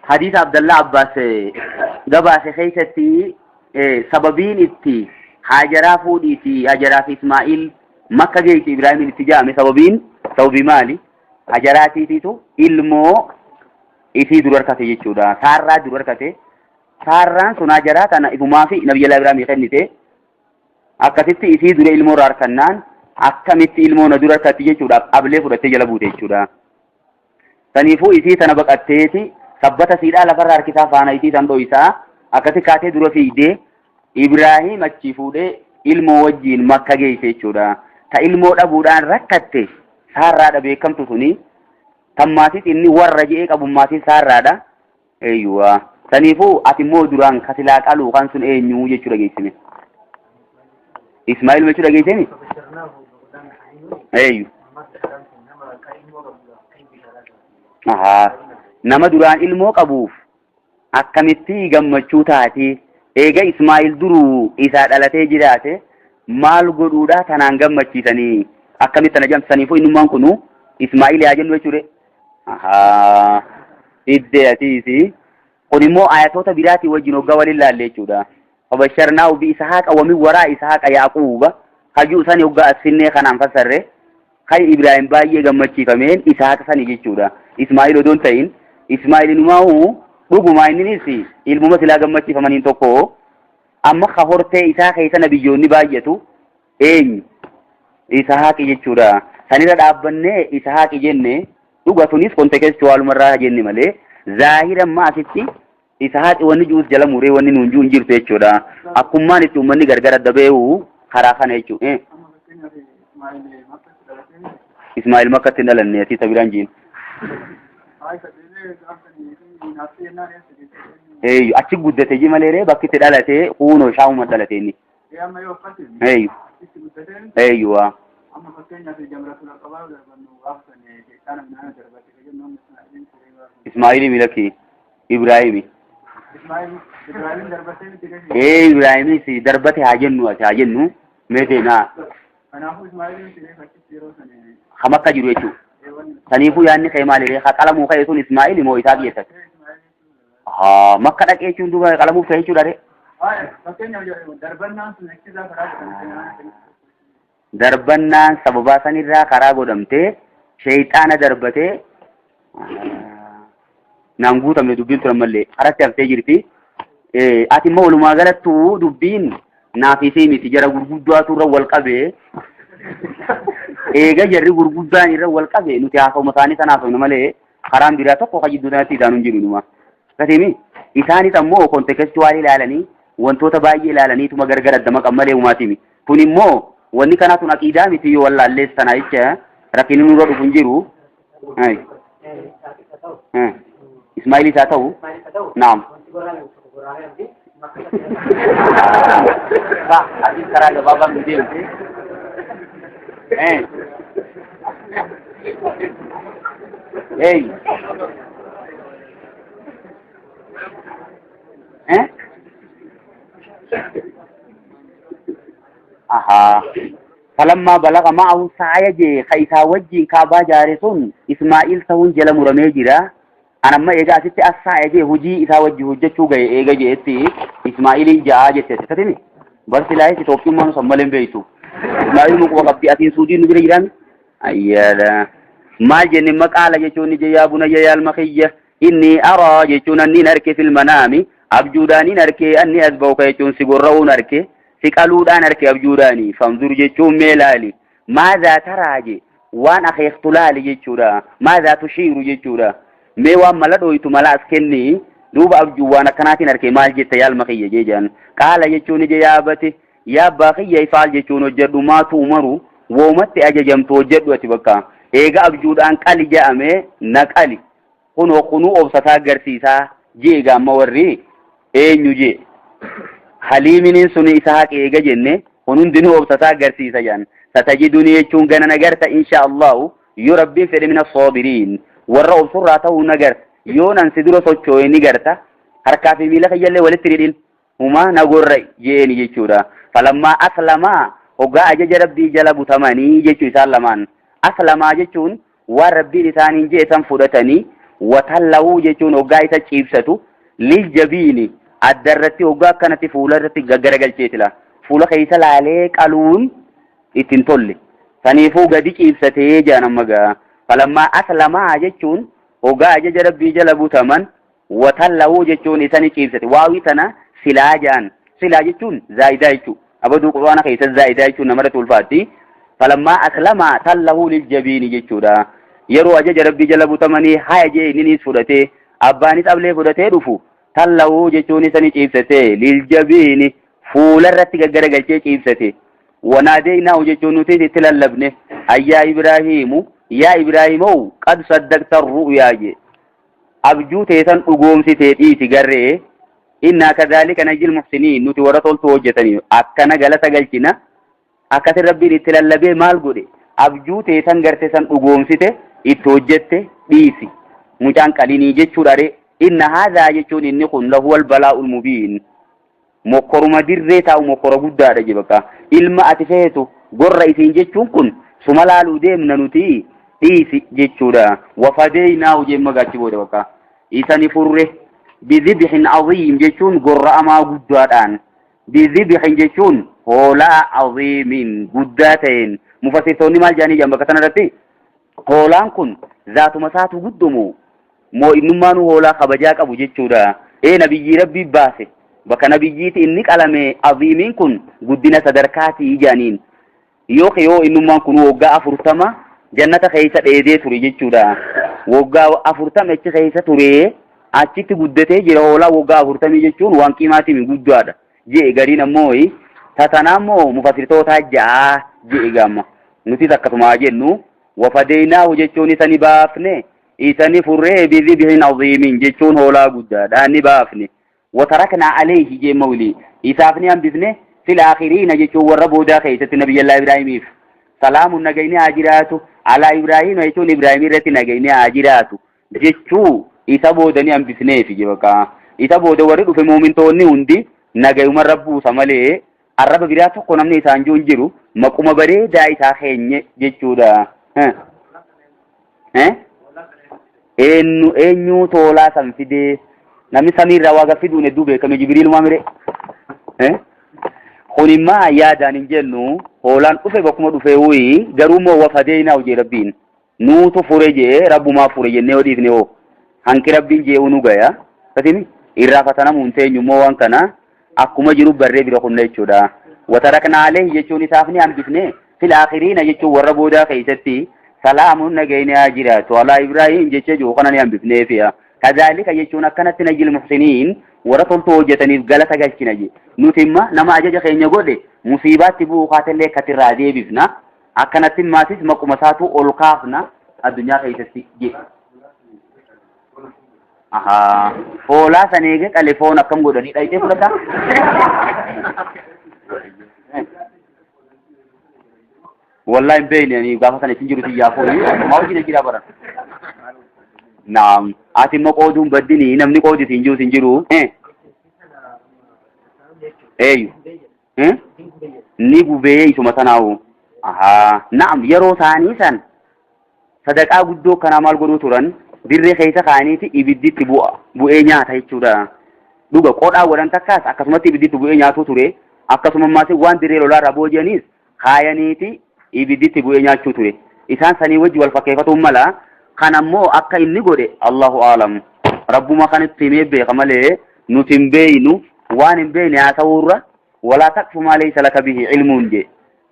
hadiisa Abdallaa Abbaas gabaase keessatti sababiin itti Haajaraa fuudhiiti Haajaraa fi Ismaa'il Makka geessi Ibraahimin itti jaame sababiin sababii maali? Hajaraatiitiitu ilmoo isii dura harkate jechuudha. Saarraa dura harkate. Saarraan sun hajaraa tana ifumaa fi nabiyyallaa Ibraahimii kennite. Akkasitti isii dura ilmoo irraa harkannaan akkamitti ilmoo na dura harkatti jechuudhaaf ablee fudhattee jala buute jechuudha. Saniifuu isii tana baqatteeti sabbata siidhaa lafarra harkisaa faana isii san dhoysaa akkasi kaatee dura fiigdee Ibraahiim achii fuudhee ilmoo wajjiin Makka geeyse jechuudha. Ta ilmoo dhabuudhaan rakkatte Saarraadha beekamtu suni. Tan maatis inni warra je'ee qabu maatiin Saarraadha. Eeyyuwa. Saniifuu ati immoo duraan ka silaa qaluu kan sun eenyu jechuu dhageessime. Ismaa'il jechuu dhageessemi? Eeyyu. Ahaa. Nama duraan ilmoo qabuuf akkamitti gammachuu taati? Eega Ismaa'il duruu isaa dhalatee jiraate maal godhuudha tanaan gammachiisanii akkamitti tana jedhamtu saniifuu innummaan kunu Ismaa'il yaa jennu jechuudha. Ahaa. Iddee atiisi. Kun immoo ayatoota biraatii wajjin hoggaa waliin laalle jechuudha. Fabasharnaahu bi Isahaaqa wa min waraa Isahaaqa Yaaquuba. Hajuu sani hoggaa as finnee kanaan fassarre. Kan Ibraahim baay'ee gammachiifameen Isahaaqa sani jechuudha. Ismaa'il odoon ta'in. Ismaa'il inumaahu dhugumaa inninis ilmuma silaa gammachiifamaniin tokko. Amma ka hortee isaa keessa nabiyyoonni baay'atu eenyu? Isahaaqi jechuudha. Sanirra dhaabbannee Isahaaqi jenne dhuga sunis kontekstuwaalumarraa jenne malee zaahira amma asitti Isahaaqi wanni ji'us jala muree wanni nuun ji'u hin jirtu jechuudha. Akkummaan itti uummanni gargar adda beeku karaa kana jechuudha. Amma fakkeenyaaf Ismaa'il Makkatti dhalatee Ismaa'il Makkatti hin dhalanne ati isa biraan jiin. haa isa deemee gaafa naaf jennaan eessa geessee Eeyyu achi guddate ji malee ree bakki itti dhalate kuunoo shaamuma dhalate inni. ee amma yoo akkasiin Eeyyu itti guddateen eeyyu waa. amma fakkeenyaaf jamratul aqabaa darbannu gaafa san sheexaana midhaan darbate ka jennu amma Ismaa'iliin siree gaafa Ismaa'ili milaki Ibraahimi. Ismaa'il Ibraahim darbatee miti gahi Ee Ibraahimis darbate haa jennu ati haa jennu mee seenaa kanaafuu Ismaa'iliin siree fakkitti yeroo san kam akka jiru jechuudha. ee wanni Saniifuu yaadni kee maali ree? Haa qalamuu ka'e sun Ismaa'il moo Isaaq jettan? ee Ismaa'il Haa makka dhaqee jechuun duuba qalamuuf ka'e jechuudha ree. haa fakkeenyaaf darbannaan sun achirraa karaa godhamte Darbannaan sababaa sanirraa karaa godhamtee sheeyxaana darbatee naan guutamne dubbiin tun ammallee karatti haftee jirti. Ati immoo walumaa galattuu dubbiin naaf isii miti jara gurguddaatu irra wal qabee eega jarri gurguddaan irra wal qabe nuti haasawuma isaanii sanaaf himna malee karaan biraa tokko kan jidduu sanatti isaan hin jiru numa. Akkasiimi isaanis ammoo kontekstuwaal ilaalanii wantoota baay'ee ilaalaniituma gargar adda maqan malee umaatimi. Kun immoo wanni kanaa tun aqiidaa miti yoo wallaallees tana jecha rakkinni nurra dhufu hin jiru. Ay. Eh. Ismaa'ilis haa ta'u. Naam. Ba, atis karaa gabaabaa nu deemte. Eh. Hey. Eh? Ahaa. Falammaa balaga ma'ahu saaya jee ka isaa wajjin kaabaa jaare sun Ismaa'il ta'uun jala muramee jira. An amma eega asitti as saaya jee hojii isaa wajjin hojjechuu gahe eega jeetti Ismaa'iliin ja'aa jette tatimi. Bar silaayis Itoophiyummaan san malee hin beektu. Ismaa'il muquma qabdi atiin Suudiin nu bira jiraami. Ayyaadha. Maal jenne maqaala jechuun ni jee yaa bunayya yaa ilma kiyya inni araa jechuun anniin arke fil manaami abjuudhaaniin arke anni asba'uka jechuun si gorra'uun arke si qaluudhaan arke abjuudhaani fanzur jechuun mee laali maazaa taraa je waan akeektu laali jechuudha maazaa tushiiru jechuudha mee waan mala dhooytu mala as kenni duuba abjuu waan akkanaatiin arke maal jetta yaa ilma kiyya jee jedhan qaala jechuun ije yaa abati yaa abbaa kiyya ifaal jechuun hojjedhu maatu umaru woomatti ajajamtu hojjedhu ati bakka eega abjuudhaan qali je'ame na qali kunoo kunuu obsataa garsiisaa jee gaamma warri eenyu jee haliiminiin sun isa haqe eega jenne kun hundinuu obsataa garsiisa jedhan satajiduni jechuun gana nagarta insha allahu yoo rabbiin fedhe mina soobiriin warra obsurraa ta'uu nagarta yoo nan si dura sochoo'e ni garta harkaa fi miila kiyyallee walitti hidhin Huma na gorra'i je'eeni jechuudha. Falammaa aslamaa hoggaa ajaja Rabbii jala butamanii jechuu isaan lamaan. Aslamaa jechuun waan Rabbiin isaaniin je'e san fudhatanii watallahuu jechuun hoggaa isa ciibsatu lil jabiini adda irratti hoggaa akkanatti fuula irratti gaggaragalcheetila. Fuula keessa laalee qaluun itti hin tolle. Saniifuu gadi ciibsatee jedhan amma gaa. Falammaa aslamaa jechuun hoggaa ajaja Rabbii jala butaman Watallahuu jechuun isa ni ciibsate. Waawii tana silaa ja'an. Silaa jechuun zaa'idaa jechuu. Abaduu qur'aana keessa zaa'idaa jechuun namarratti ulfaatti. Falammaa aslamaa tallahuu liljabiini jechuudha. Yeroo ajaja Rabbii jala butamanii haya jee inniniis fudhatee abbaanis ablee fudhatee dhufu tallahuu jechuun isa ni ciibsate liljabiini fuula irratti gaggaragalchee ciibsate. Wanaadeynaahu jechuun nutis itti lallabne ayyaa Ibraahiimu yaa Ibraahiimow qad saddaqta ru'yaa jee. Abjuu tee san dhugoomsitee dhiisi garree innaa kadhaalika najzil muhsiniin nuti warra toltuu hojjetanii akkana galata galchina akkasin rabbiin itti lallabee maal godhe abjuu tee san garte san dhugoomsite itti hojjette dhiisi mucaan qalinii jechuudha ree inna haadhaa jechuun inni kun lahuwal balaa'ul mubiin Mokkoruma dirree taa'u mokkora guddaadha je bakka. Ilma ati feetu gorra isiin jechuun kun suma laaluu deemna nuti. Dhiisi jechuudha. Wafadeeynaahu jeen magaachi booda bakka. Isa ni furre. Bidhibhin aziim jechuun gorra'amaa guddaadhaan. Bidhibhin jechuun hoolaa aziimin guddaa ta'een. Mufassirtoonni maal jedhanii jedhan bakka sanarratti? Hoolaan kun zaatuma isaatu guddomoo moo innummaanuu hoolaa kabajaa qabu jechuudha. Ee nabiyyii rabbii baase bakka nabiyyiiti inni qalame aziimiin kun guddina sadarkaatii jedhaniin. Yoo yoo innummaan kun waggaa 40 jannata keessa dheedee ture jechuudha. Waggaa 40 achi keessa ture achitti guddatee jira hoolaa waggaa afurtamii jechuun waan qiimaatii guddaadha. Je'e gariin ammoo tatanaa immoo mufasirtootaa ja'a je'e gaamma. Nutis akkasuma jennu wafadeynaahu jechuun isa ni baafne isa ni furree bidhibhin aziimin jechuun hoolaa guddaadha ni baafne. Wataraknaa alayhi jee mawlii isaaf ni hambifne fil aakhiriina jechuun warra boodaa keessatti nabiyyallaa Ibraahimiif salaamun nagayni haa jiraatu alaa Ibraahiima jechuun Ibraahim irratti nagayni haa jiraatu jechuu isa booda ni hambifneefi je baqa isa booda warri dhufe muumintoonni hundi nagayuma rabbuusa malee arraba biraa tokko namni isaan jiru hin jiru maquma bareedaa isaa keenye jechuudha. Eenyu eenyuu toolaa san fidee namni samiirraa waa fiduun hedduu beekame jibriilumaa mire. Kun immaa yaadaan hin jennu hoolaan dhufe bakkuma dhufee wuyi garuu immoo wafadeynaa hojii rabbiin nuutu fure jee rabbumaa fure jennee yoo dhiifne hoo hanqi rabbiin jee nu gaya tatimi irraa fatanamuu hin teenyu immoo waan kana akkuma jiru barree bira kunna jechuudha. Wataraknaa alayhi jechuun isaaf ni hambifne fil aakhiriina jechuun warra boodaa keessatti salaamun nagayni haa jiraatu alaa Ibraahim jecha jiru kana ni hambifneefiya. Kazaalika jechuun akkanatti najil muhsiniin warra toltuu hojjetaniif galata galchina je. Nuti imma nama ajaja keenya godhe musiibaatti bu'uu kaatellee akkatirraa deebifna. Akkanatti maatis maquma isaatu ol kaafna addunyaa keessatti je. Ahaa. Hoolaa san eegee qale foon akkam godhanii dhayitee fudhataa? Wallahi hin beekne ani gaafa sana isin jiru tiyyaa fooni. Maa wajjin jira baran. Naam. Ati immoo qooduun baddini namni qoodi siin jiru siin jiru. Eeyyu. Ni gubee isuma sanaawu. Ahaa. Naam yeroo isaanii san sadaqaa guddoo kanaa maal godhuu turan dirree keessa kaa'aniiti ibidditti bu'a bu'ee nyaata jechuudha. Dhuga qodhaa godhan takkaas akkasumatti ibidditti bu'ee nyaatuu ture akkasuma ammaas waan dirree lolaarraa booji'aniis kaayaniiti ibidditti bu'ee nyaachuu ture. Isaan sanii wajji wal fakkeeffatuun mala kan ammoo akka inni godhe Allahu aalam rabbuma kanatti himee beeka malee nuti hin beeynu waan hin beeyne haasa'uurra walaa taqfu maa laysa laka bihi ilmuun jee.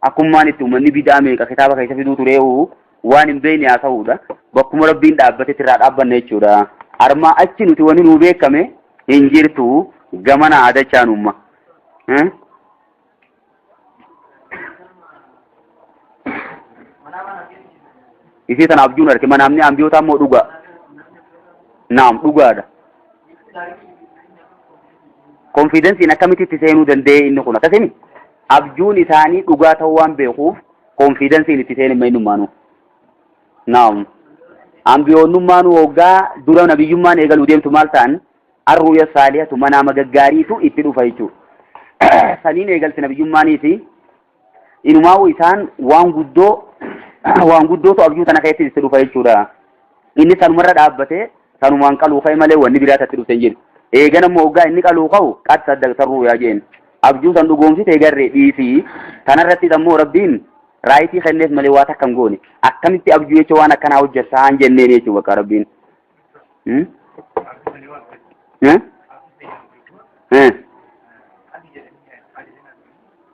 Akkummaan itti ummanni bid'aa meeqa kitaaba keessa fiduu tureehu waan hin beekne haasa'uudha. Bakkuma Rabbiin dhaabbatetti irraa dhaabbanna jechuudha. Armaa achi nuti wanni nuu beekame hin jirtu gamana aadachaan umma. Isii tana abjuun arke manaamni ambiyootaa immoo dhugaa. Naam dhugaadha. Konfiidensiin akkamitti itti seenuu danda'e inni kun akkasimi? Abjuun isaanii dhugaa ta'uu waan beekuuf konfiidensiin itti seene eenyummaanuu. Naam. Ambiyoonnummaanuu hoggaa dura nabiyyummaan eegaluu deemtu maal ta'an arruuya saalihatu manaama gaggaariitu itti dhufa jechuudha. Saniin eegalti nabiyyummaaniisi inumaa'uu isaan waan guddoo waan guddootu abjuu tana keessatti itti dhufa jechuudha. Inni sanumarra dhaabbatee sanumaan qaluu ka'e malee wanni biraa tatti dhufte hin jiru. Eegana immoo hoggaa inni qaluu ka'u qad saddaqta ruuyaa jeen. Abjuu san dhugoomsite garree dhiisii. Tanarratti ammoo Rabbiin raayitii kenneef malee waa takka hin goone. Akkamitti abjuu jecha waan akkanaa hojjettaa hin jenneen jechuudha bakka Rabbiin.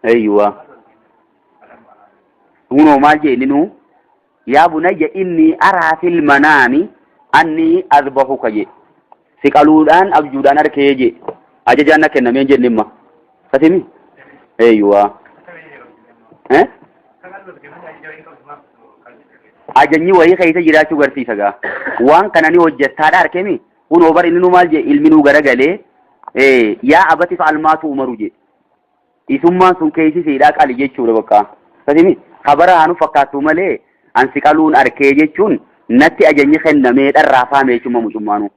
Eeyyuwa. Hunoo maal jee inni nuu? Yaa bunayya inni araa fil manaami anni azbahuka jee. Si qaluudhaan abjuudhaan arkee jee. Ajajaan na kennamee hin jenne imma. Fatimi? Eeyyuwa. Eh? Ajajni wayii keessa jiraachuu garsiisa gaa. Waan kana ni hojjettaadha arkemi. Kunoo bar inni nu maal jee ilmi nuu garagalee yaa abati fa'al maatu umaru jee. Isummaan sun keessi siidhaa qali jechuudha bakka. Fatimi? Kabara haanu fakkaattu malee an si qaluun arkee jechuun natti ajajni kennamee dharraa faame jechuun mucummaanuu.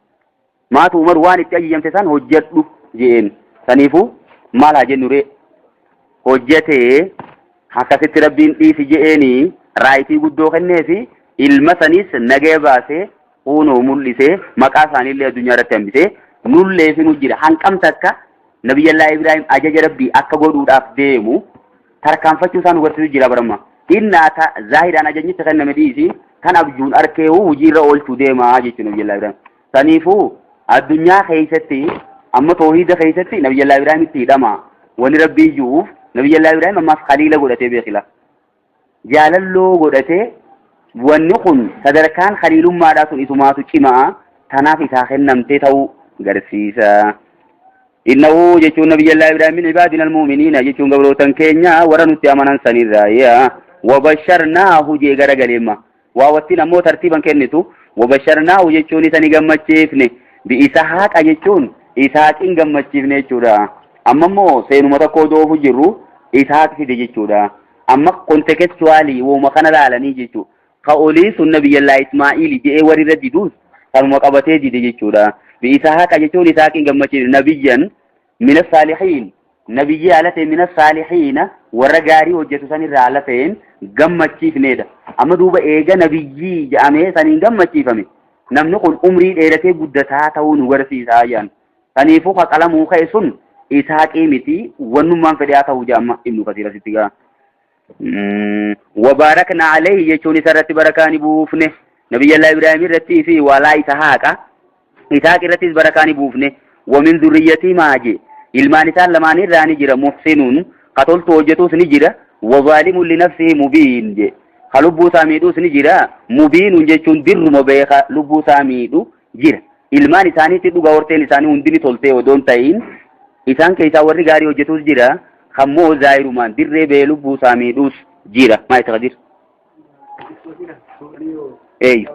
Maatu Umar waan itti ajajamte san hojjedhu je'een. Saniifuu maal haa jennu ree? Hojjetee akkasitti Rabbiin dhiisi je'eeni raayitii guddoo kenneefi Ilma sanis nagaya baasee kunoo mul'isee maqaa isaaniillee addunyaa irratti hambisee nullee finu jira. Hanqam takka Nabiyyallaa Ibraahim ajaja Rabbii akka godhuudhaaf deemu tarkaanfachuu isaa nu garsiisu jira baramma. Innaa ta zaahiraan ajajni itti kenname dhiisi kan abjuun arkeehu hojiirra oolchuu deema jechuun Nabiyyallaa Ibraahim. Saniifuu addunyaa keessatti amma toohiida keessatti Nabiyyallaa Ibraahim itti hidhama. Wani Rabbii jiruuf Nabiyyallaa Ibraahim ammaas khaliila godhatee beekila. Jaalalloo godhatee wanni kun sadarkaan khaliilummaadhaa sun isumaatu cimaa tanaaf isaa kennamtee ta'uu garsiisa. Innahu jechuun Nabiyyallaa Ibraahim min ibaadina almu'miniina jechuun gabrootan keenya warra nutti amanan sanirraa yaa wabasharnaahu jee gara galeemma. Waawattiin ammoo tartiiban kennitu wabasharnaahu jechuun isa ni gammachiifne bi Isahaaqa jechuun Isaaqin gammachiifne jechuudha. Amma immoo seenuma tokko odoo ofu jirru Isaaq fide jechuudha. Amma kontekstuwaalii wooma kana laalanii jechuudha. Ka olii sun Nabiyyallaa Ismaa'iili je'ee warri irra diduus kanuma qabatee dide jechuudha. Bi Isahaaqa jechuun Isaaqin gammachiifne nabiyyan mina saalihiin Nabiyyii haala ta'een mina saalihiina warra gaarii hojjetu san irraa haala ta'een gammachiifneedha. Amma duuba eega nabiyyii jedhamee saniin gammachiifame namni kun umrii dheeratee guddataa ta'uu nu garsiisaa jedhan. Saniifuu ka qalamuu ka'e sun Isaaqii miti wannummaan fedhe haa ta'u jedha amma Ibnu Kasiir asitti gaa. Wabaarakna alayhi jechuun isa irratti barakaa ni buufne. Nabiyyallaa Ibraahim irrattii fi walaa Isahaaqa Isaaq irrattis barakaa ni buufne. Wa min zurriyyatihimaa je ilmaan isaan lamaan irraa ni jira muhsinuun ka toltuu hojjetuus ni jira wa zaalimun li nafsihi mubiin je ka lubbuu isaa miidhuus ni jira mubiinuun jechuun dirruma beeka lubbuu isaa miidhu jira. Ilmaan isaaniitti dhuga horteen isaanii hundi ni toltee odoon ta'iin isaan keessaa warri gaarii hojjetuus jira kammoo zaahirumaan dirree ba'ee lubbuu isaa miidhuus jira. Maa itti qadir? Eeyyu.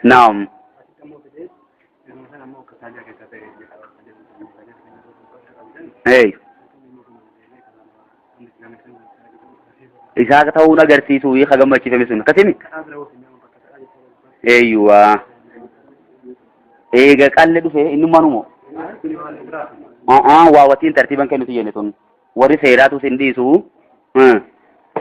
Naam. Eeyyu. Isaa ta'uun agarsiisuu hiika gammachiifame sun akkasimi? Eeyyuwa. Eega qalle dhufe innummaan umo. Waa watiin tartiiban kennuti jenne tun warri seeraatu sin dhiisu.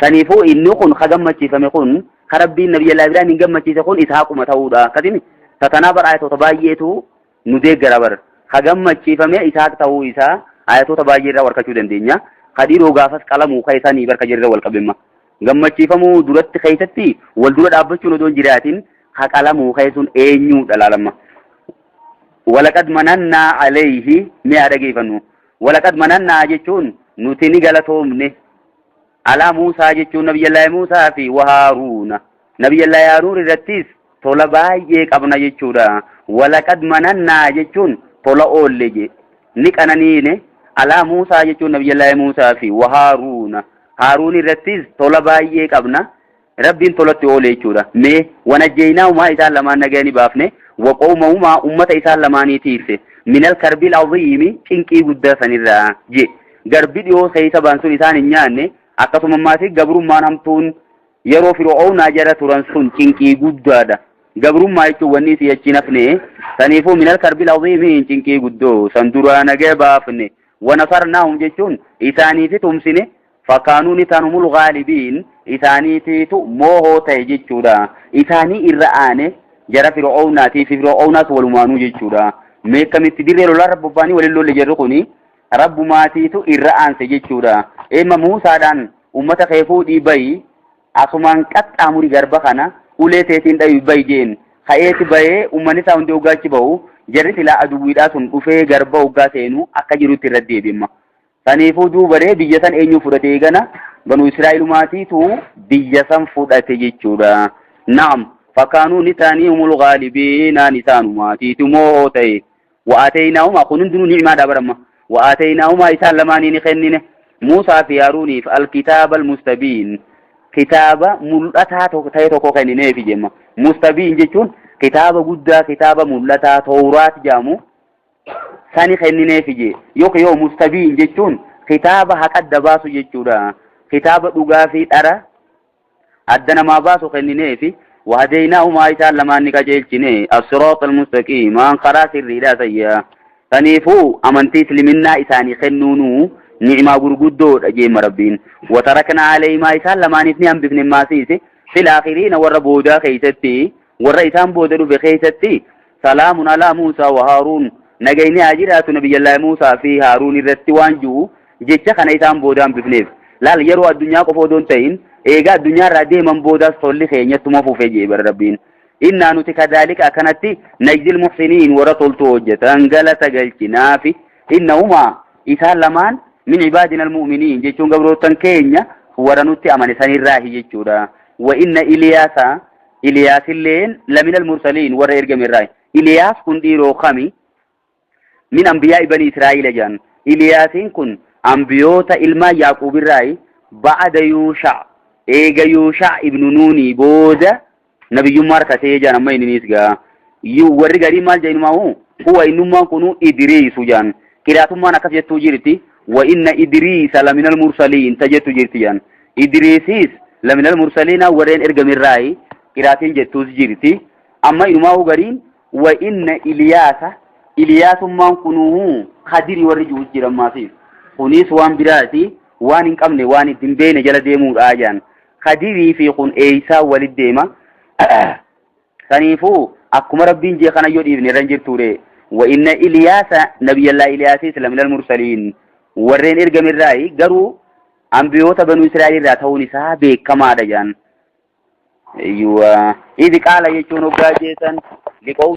Saniifuu inni kun ka gammachiifame kun ka rabbiin nabiyya Ibraahim hin gammachiise kun Isaaquma ta'uudha akkasimi? Tatanaa bar ayatoota baay'eetu nu deeggara bar. Ka gammachiifame Isaaq ta'uu isaa ayatoota baay'ee irraa warkachuu dandeenya. Ka dhiiroo gaafas qalamuu ka isanii barka jirra wal qabemma. Gammachiifamuu duratti keessatti wal dura dhaabbachuun odoo hin jiraatin ka qalamuu ka'e sun eenyuudha laalamma. Walaqad manannaa alayhi mee haa dhageeffannu. Walaqad manannaa jechuun nuti ni galatoomne. Alaa Muusaa jechuun Nabiyyallaahi Muusaa fi wa Haaruuna. Nabiyyallaahi Haaruun irrattis tola baay'ee qabna jechuudha. Walaqad manannaa jechuun tola oolle je. Ni qananiine. Alaa Muusaa jechuun Nabiyyallaahi Muusaa fi wa Haaruuna. Haaruun irrattis tola baay'ee qabna. Rabbiin tolatti oole jechuudha. Mee wanajjeeynaahumaa isaan lamaan nagaya ni baafne, wa qawmahumaa ummata isaan lamaanii tiirse, minal karbil aziimi cinqii guddaa sanirraa je. Garbi dhiyoo keessa ba'an sun isaan hin nyaanne, akkasuma ammaasi gabrummaan hamtuun yeroo fir'oownaa jala turan sun cinqii guddaadha. Gabrummaa jechuun wanni isii achi hin hafne, saniifuu minal karbil aziimi cinqii guddoo san duraa nagaya baafne, wa nasarnaahum jechuun isaaniifi tumsine, Fakaanuu ni ta'an humul ghaalibiin isaaniitiitu moohoo ta'e jechuudha. Isaanii irra aane jara Fir'oownaatii fi Fir'oownaas walumaanuu jechuudha. Mee akkamitti dirree lolaa irra bobba'anii waliin lolle jarri kuni Rabbumaatiitu irra aanse jechuudha. Eemma Muusaadhaan ummata kee fuudhii bayi asumaan qaxxaamuri garba kana ulee teetiin dhayi bayi jeen. Ka'eeti bayee ummanni isaa hundi hoggaa achi bahu jarri silaa aduwwiidhaa sun dhufee garba hoggaa seenu akka jirutti irra deebi'emma. Saniifuu duuba ree biyya san eenyu fudhate eegana? Banu Israa'ilumaatiitu biyya san fudhate jechuudha. Naam, fakkaanuu ni ta'anii humul ghaalibiinaan isaanumaatiitu moohoo ta'e. Wa'aataynaahuma kun hundinuu ni'maadha baramma. Wa'aataynaahuma isaan lamaanii ni kennine. Muusaa fi Haaruuniif alkitaaba almustabiin kitaaba mul'ataa ta'e tokko kennineefi jemma. Mustabiin jechuun kitaaba guddaa kitaaba mul'ataa Tawraat jedhamu sani kennineefi jee yookiin yoo mustabiin jechuun kitaaba haqa adda baasu jechuudha. Kitaaba dhugaa fi dhara adda namaa baasu kennineefi wahadeynahumaa isaan lamaan ni qajeelchine as-siraata al-mustaqiimaan karaa sirriidha sayya. Saniifuu amantii isliminnaa isaanii kennuunuu Ni'maa gurguddoodha jeema Rabbiin. Wataraknaa alayhimaa, isaan lamaaniif ni hambifne maasiise, fil aakhiriina, warra boodaa keeysatti, warra isaan booda dhufe keessatti. Salaamun alaa Muusaa wa Haaruun, nagayni haa jiraatu nabiyyallaahi Muusaa fi Haaruun irratti waan ji'u jecha kana isaan booda hambifneef. Laal, yeroo addunyaa qofa odoo hin ta'in, eega addunyaa irraa deeman boodaas tolli keenyattuma fufe jee bara Rabbiin. Innaa nuti kadhaalika akkanatti najzil muhsiniin, warra toltuu hojjetan galata galchinaafi. Innahumaa, isaan lamaan, min ibaadina almu'miniin jechuun gabroottan keenya warra nutti amane sanirraahi jechuudha. Wa inna Iliyaasa, Iliyaasilleen, lamina almursaliin, warra ergame irraahi. Iliyaas kun dhiiroo kami? Min anbiyaa'i bani Israa'iila jedhan. Iliyaasiin kun ambiyoota ilmaan Yaaquub irraahi, ba'ada Yuusha, eega Yuusha ibnu Nuunii booda nabiyyummaa harkatee jedhan. Amma inniniis gaa warri garii maal jedhan? Inumaa huwa, innummaan kunuu Idriisu jedhan. Qiraatummaan akkas jettuu jirti, wa inna Idriisa laminal mursaliin ta jettu jirti jedhan. Idriisiis laminal mursaliina, warreen ergamirraayi qiraatiin jettuus jirti. Amma inumaa gariin wa inna Iliyaasa, Iliyaasummaan kunuu Kadiri warri jiru jiran maasiif. Kunis waan biraati, waan hin qabne, waan ittiin beene jala deemuudha jedhan. Kadirii fi kun eeysaa walit deema? Saniifuu akkuma Rabbiin jee kana yoo dhiifne irra hin jirtuure. Wa inna Iliyaasa, nabiyyallaa Iliyaasis, laminal mursaliin, warreen ergamirraayi, garuu ambiyoota banuu Israa'el irraa ta'uun isaa beekamaadha jedhan. Eeyyuwa. Idh qaala jechuun hoggaa jeesan liqoo